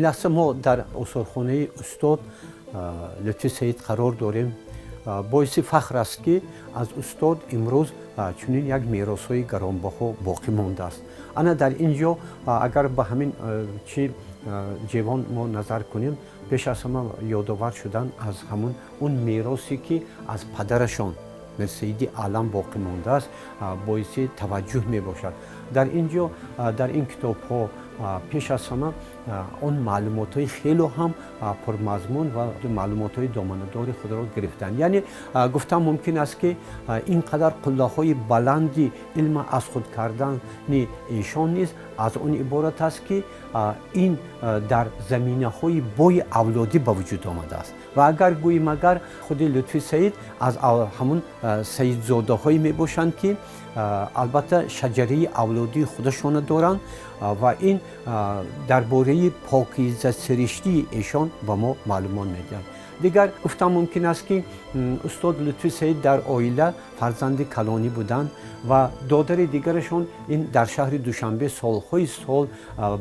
Лаҳза мо дар осорхонаи устод Лутфи Саид қарор дорем. Боиси фахр аст, ки аз устод имрӯз чунин як меросҳои гаронбаҳо боқӣ мондааст. Ана дар ин ҷо агар ба ҳамин чи ҷевон мо назар кунем, пеш аз ҳама ёдовар шудан аз ҳамун он меросе, ки аз падарашон Мирсаиди Аълам боқӣ мондааст, боиси таваҷҷӯҳ мебошад. Дар ин ҷо, дар ин китобҳо, пеш аз ҳама он маълумотҳои хело ҳам пурмазмун ва маълумотҳои доманадори худро гирифтанд. Яъне гуфтан мумкин аст, ки ин қадар қуллаҳои баланди илма аз худ кардани эшон низ аз он иборат аст, ки ин дар заминаҳои бои авлодӣ ба вуҷуд омадааст. Ва агар гӯем, агар худи Лутфи Саид аз ҳамун саидзодаҳое мебошанд, ки албатта шаҷараи авлодии худашона доранд, ва ин дар бораи покизасириштии эшон ба мо маълумот медиҳад. Дигар гуфтан мумкин аст, ки устод Лутфи Саид дар оила фарзанди калонӣ буданд ва додари дигарашон ин дар шаҳри Душанбе солҳои сол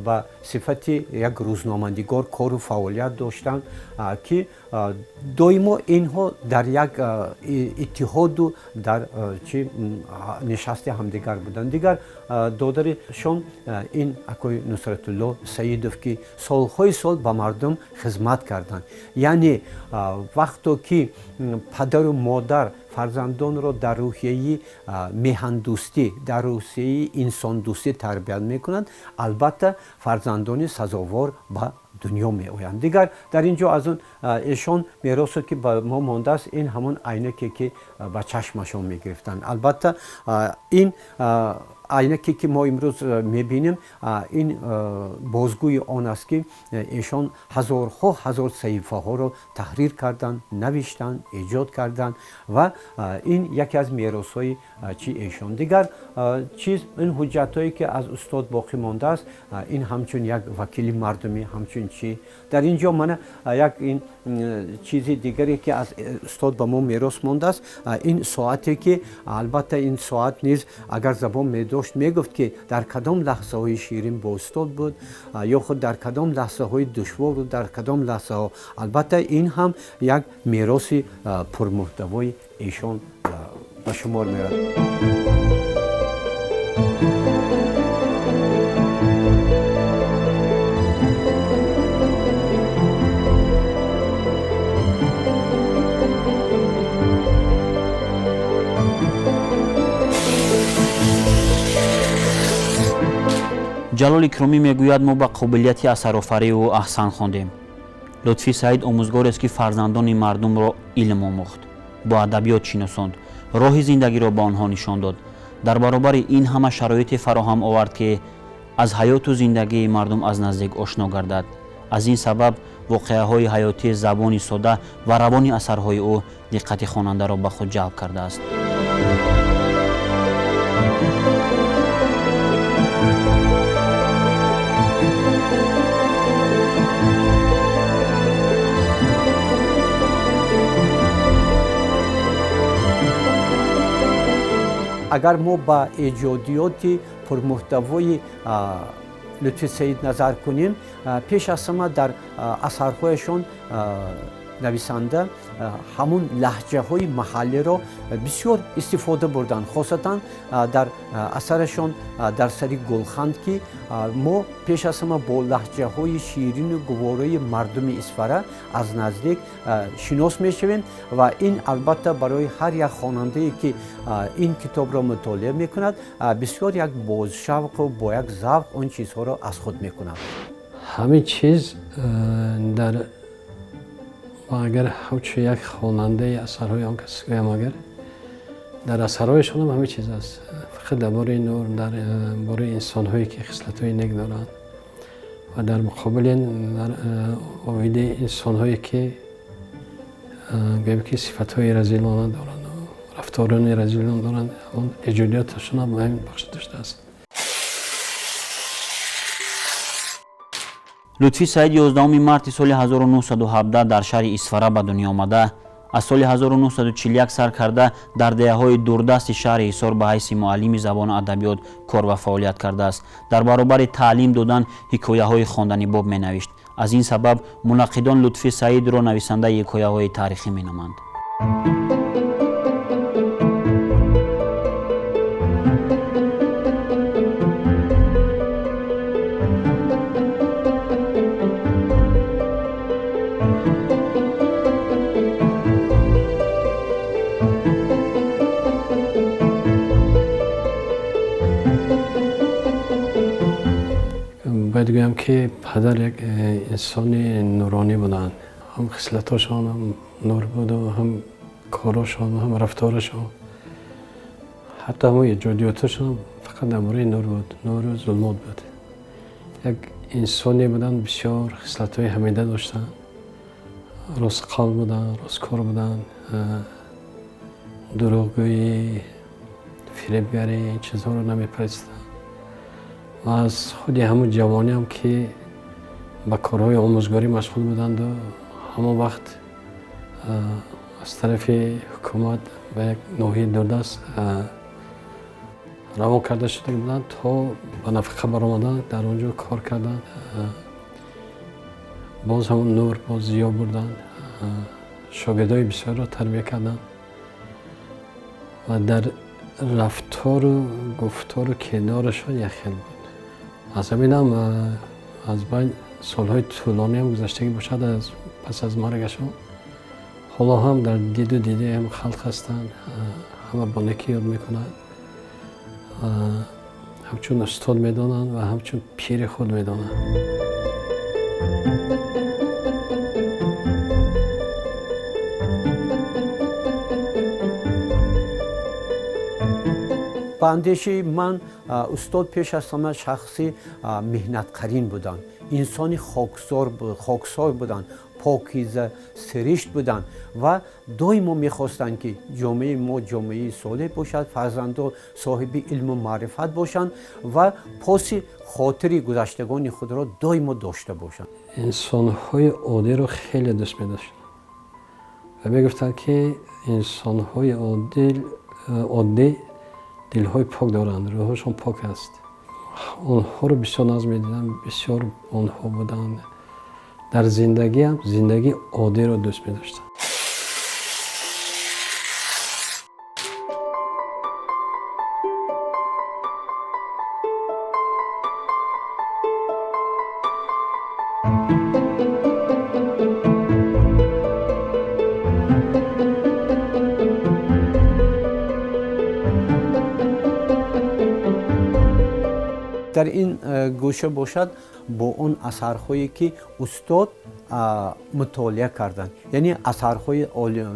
ба сифати як рӯзноманигор кору фаъолият доштанд, ки доимо инҳо дар як иттиҳоду дар чи нишасти ҳамдигар буданд. Дигар додаришон ин акои Нусратулло Саидов, ки солҳои сол ба мардум хизмат карданд. Яъне вақто ки падару модар фарзандонро дар рӯҳияи меҳандӯстӣ, дар рӯҳияи инсондӯстӣ тарбият мекунанд, албатта фарзандони сазовор ба дунё меоянд. Дигар дар ин ҷо аз он эшон меросе, ки ба мо мондааст, ин ҳамон айнаке, ки ба чашмашон мегирифтанд. Албатта ин айнаке, ки мо имрӯз мебинем, ин бозгӯи он аст, ки эшон ҳазорҳо ҳазор саҳифаҳоро таҳрир карданд, навиштанд, эҷод карданд ва ин яке аз меросҳои чи эшон. Дигар чиз, ин ҳуҷҷатҳое, ки аз устод боқӣ мондааст, ин ҳамчун як вакили мардумӣ, ҳамчун чи дар ин ҷо мана як ин чизи дигаре, ки аз устод ба мо мерос мондааст, ин соате, ки албатта ин соат низ агар забон медошт, мегуфт, ки дар кадом лаҳзаҳои ширин бо устод буд ё худ дар кадом лаҳзаҳои душвору дар кадом лаҳзаҳо. Албатта ин ҳам як мероси пурмуҳтавои эшон ба шумор меравад. Ҷалол Икромӣ мегӯяд: мо ба қобилияти асарофарии ӯ аҳсан хондем. Лутфи Саид омӯзгорест, ки фарзандони мардумро илм омӯхт, бо адабиёт шиносонд, роҳи зиндагиро ба онҳо нишон дод. Дар баробари ин ҳама шароите фароҳам овард, ки аз ҳаёту зиндагии мардум аз наздик ошно гардад. Аз ин сабаб воқеаҳои ҳаётии, забони сода ва равони асарҳои ӯ диққати хонандаро ба худ ҷалб кардааст. Агар мо ба эҷодиёти пурмуҳтавои Лутфи Саид назар кунем, пеш аз ҳама дар асарҳояшон нависанда ҳамун лаҳҷаҳои маҳаллиро бисёр истифода бурданд, хосатан дар асарашон «Дар сари гулханд», ки мо пеш аз ҳама бо лаҳҷаҳои ширину гуворои мардуми Исфара аз наздик шинос мешавем. Ва ин албатта барои ҳар як хонандае, ки ин китобро мутолиа мекунад, бисёр як бозшавқу бо як завқ он чизҳоро аз худ мекунад. Ҳамин чиз дар агар ҳамчун як хонандаи асарҳои он кас гӯям, агар дар асарҳояшонам ҳамин чиз аст, фақат дар бораи нур, дар бораи инсонҳое, ки хислатҳои нек доранд, ва дар муқобили дар оидаи инсонҳое, ки гӯем, ки сифатҳои разилона доранд, рафторони разилона доранд, он эҷодиёташонам ҳамин бахш доштааст. Лутфи Саид 11 марти соли 1917 дар шаҳри Исфара ба дунё омада, аз соли 1941 сар карда дар деҳаҳои дурдасти шаҳри Ҳисор ба ҳайси муаллими забону адабиёт кор ва фаъолият кардааст. Дар баробари таълим додан ҳикояҳои хонданибоб менавишт. Аз ин сабаб мунаққидон Лутфи Саидро нависандаи ҳикояҳои таърихӣ меноманд. Бояд гӯям, ки падар як инсони нуронӣ буданд. Ҳам хислатошон ҳам нур буду, ҳам корошон, ҳам рафторашон, ҳатто ҳамон эҷодиёташон фақат дар бораи нур буд, нуру зулмот буд. Як инсоне буданд, бисёр хислатҳои ҳамида доштанд, ростқалб буданд, росткор буданд, дурӯғгӯӣ, фиребгарӣ, ин чизҳоро намепарастиданд. Ва аз худи ҳамон ҷавониам, ки ба корҳои омӯзгорӣ машғул буданду, ҳамон вақт аз тарафи ҳукумат ба як ноҳияи дурдаст равон карда шуда буданд, то ба нафақа баромаданд, дар он ҷо кор карданд. Боз ҳамон нур боз зиё бурданд, шогирдои бисёрро тарбия карданд ва дар рафтору гуфтору кирдорашон якхел буд. Аз ҳаминам аз байн солҳои тӯлониам гузаштагӣ бошад, аз пас аз маргашон ҳоло ҳам дар диду дидаи ҳам халқ ҳастанд, ҳама бо некӣ ёд мекунанд, ҳамчун устод медонанд ва ҳамчун пири худ медонанд. Ба андешаи ман, устод пеш аз ҳама шахси меҳнатқарин буданд, инсони хоксор буданд, покиза сиришт буданд ва доимо мехостанд, ки ҷомеаи мо ҷомеаи солеҳ бошад, фарзандо соҳиби илму маърифат бошанд ва поси хотири гузаштагони худро доимо дошта бошанд. Инсонҳои оддиро хеле дӯст медоштанд ва мегуфтанд, ки инсонҳои оддӣ дилҳои пок доранд, рӯҳашон пок аст. Онҳоро бисёр назм медидам, бисёр онҳо буданд. Дар зиндагиам зиндагии оддиро дӯст медоштам. Дар ин гӯша бошад бо он асарҳое, ки устод мутолиа карданд, яъне асарҳои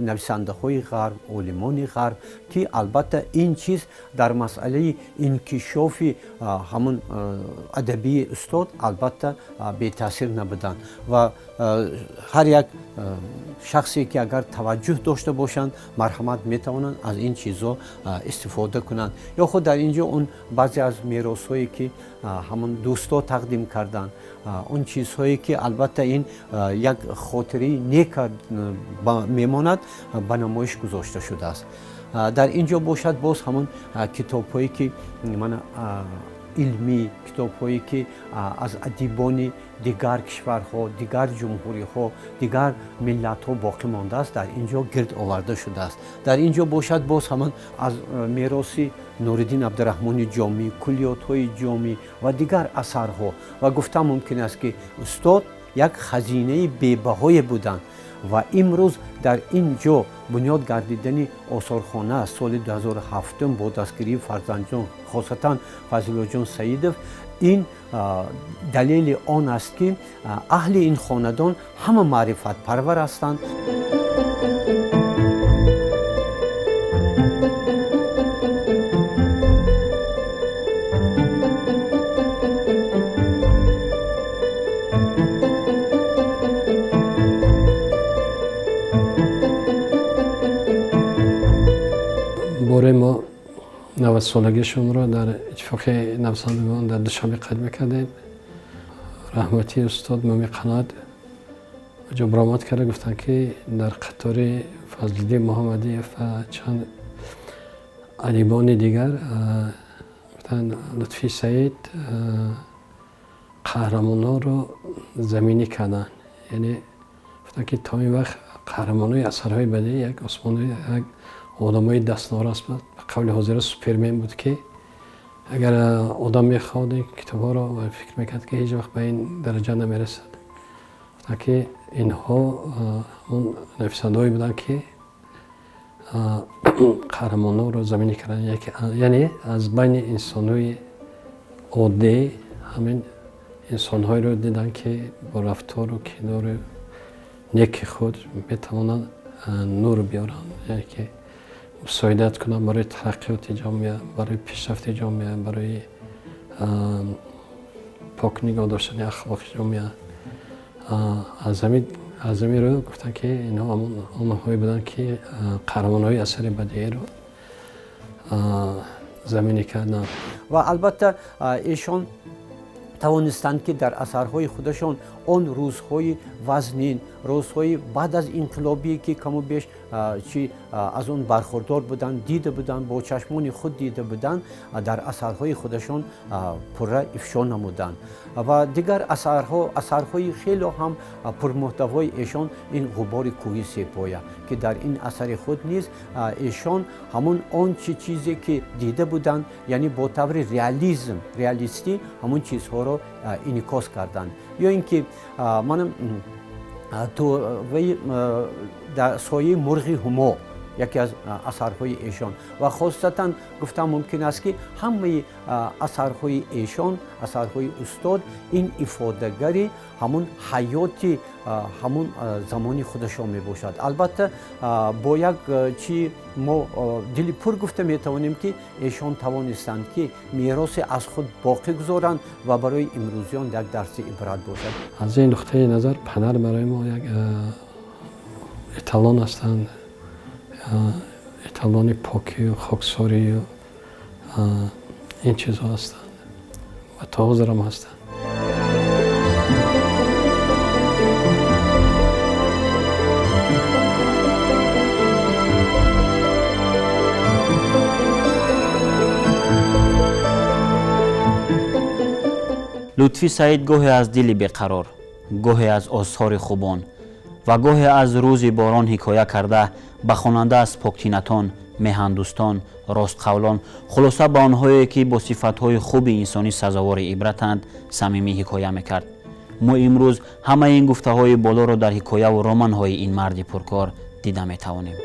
нависандаҳои ғарб, олимони ғарб, ки албатта ин чиз дар масъалаи инкишофи ҳамон адабии устод албатта бетаъсир набуданд. Ва ҳар як шахсе, ки агар таваҷҷӯҳ дошта бошанд, марҳамат, метавонанд аз ин чизҳо истифода кунанд. Ё худ дар ин ҷо он баъзе аз меросҳое, ки ҳамон дӯстҳо тақдим карданд, он чизҳое, ки албатта ин як хотираи нека мемонад, ба намоиш гузошта шудааст. Дар ин ҷо бошад боз ҳамон китобҳое, ки мана илмӣ, китобҳое, ки аз адибони дигар кишварҳо, дигар ҷумҳуриҳо, дигар миллатҳо боқӣ мондааст, дар ин ҷо гирд оварда шудааст. Дар ин ҷо бошад боз ҳамон аз мероси Нуриддин Абдураҳмони Ҷомӣ, куллиётҳои Ҷомӣ ва дигар асарҳо. Ва гуфта мумкин аст, ки устод як хазинаи бебаҳое буданд ва имрӯз дар ин ҷо бунёд гардидани осорхона соли 2007 бо дастгирии фарзандҷон, хосатан Фазилоҷон Саидов, ин далели он аст, ки аҳли ин хонадон ҳама маърифатпарвар ҳастанд. Бораи мо 90-солагишонро дар Иттифоқи нависандагон дар Душанбе қайд мекардем. Раҳматии устод Муми Қаноат ҷо баромад карда гуфтанд, ки дар қатори Фазлиддин Муҳаммадиев ва чанд адибони дигар, гуфтанд, Лутфи Саид Қаҳрамонҳоро заминӣ карданд. Яъне гуфтанд, ки то ин вақт қаҳрамонҳои асарҳои бадеӣ як осмони, як одамои дастнорас буд, ба қавли ҳозира супермен буд, ки агар одам мехонд ин китобҳоро фикр мекард, ки ҳеҷ вақт ба ин дараҷа намерасад. Гуфтанд, ки инҳо он нависандаҳое буданд, ки қаҳрамонҳоро заминӣ карданд, яъне аз байни инсонҳои оддӣ ҳамин инсонҳоеро диданд, ки бо рафтору кирдори неки худ метавонанд нур биёранд, яъне ки мусоидат кунанд барои тараққиёти ҷомеа, барои пешрафти ҷомеа, барои пок нигоҳ доштани ахлоқи ҷомеа. Аз ҳамин рӯ гуфтанд, ки инҳо онҳое буданд, ки қаҳрамонҳои асари бадеиро заминӣ карданд. Ва албатта эшон тавонистанд, ки дар асарҳои худашон он рӯзҳои вазнин, рӯзҳои баъд аз инқилобие, ки каму беш чи аз он бархурдор буданд, дида буданд, бо чашмони худ дида буданд, дар асарҳои худашон пурра ифшо намуданд. Ва дигар асарҳо, асарҳои хеле ҳам пурмуҳтавои эшон ин «Ғубори кӯҳи сепоя», ки дар ин асари худ низ эшон ҳамон он чи чизе ки дида буданд, яъне бо таври реализм, реалистӣ ҳамон чизҳоро инъикос карданд. Ё ин ки манам дар «Сояи мурғи ҳумо», яке аз асарҳои эшон. Ва хосатан гуфтан мумкин аст, ки ҳамаи асарҳои эшон, асарҳои устод ин ифодагари ҳамон ҳаёти ҳамон замони худашон мебошад. Албатта бо як чи мо дили пур гуфта метавонем, ки эшон тавонистанд, ки меросе аз худ боқӣ гузоранд ва барои имрӯзиён як дарси ибрат бошад. Аз ин нуқтаи назар падар барои мо як эталон ҳастанд, эталони покию хоксорию ин чизҳо ҳастанд ва то ҳозирам ҳастанд. Лутфӣ Саид гоҳе аз дили беқарор, гоҳе аз осори хубон ва гоҳе аз рӯзи борон ҳикоя карда, ба хонанда аз поктинатон, меҳандӯстон, ростқавлон, хулоса ба онҳое, ки бо сифатҳои хуби инсонӣ сазовори ибратанд, самимӣ ҳикоя мекард. Мо имрӯз ҳамаи ин гуфтаҳои болоро дар ҳикояву романҳои ин марди пуркор дида метавонем.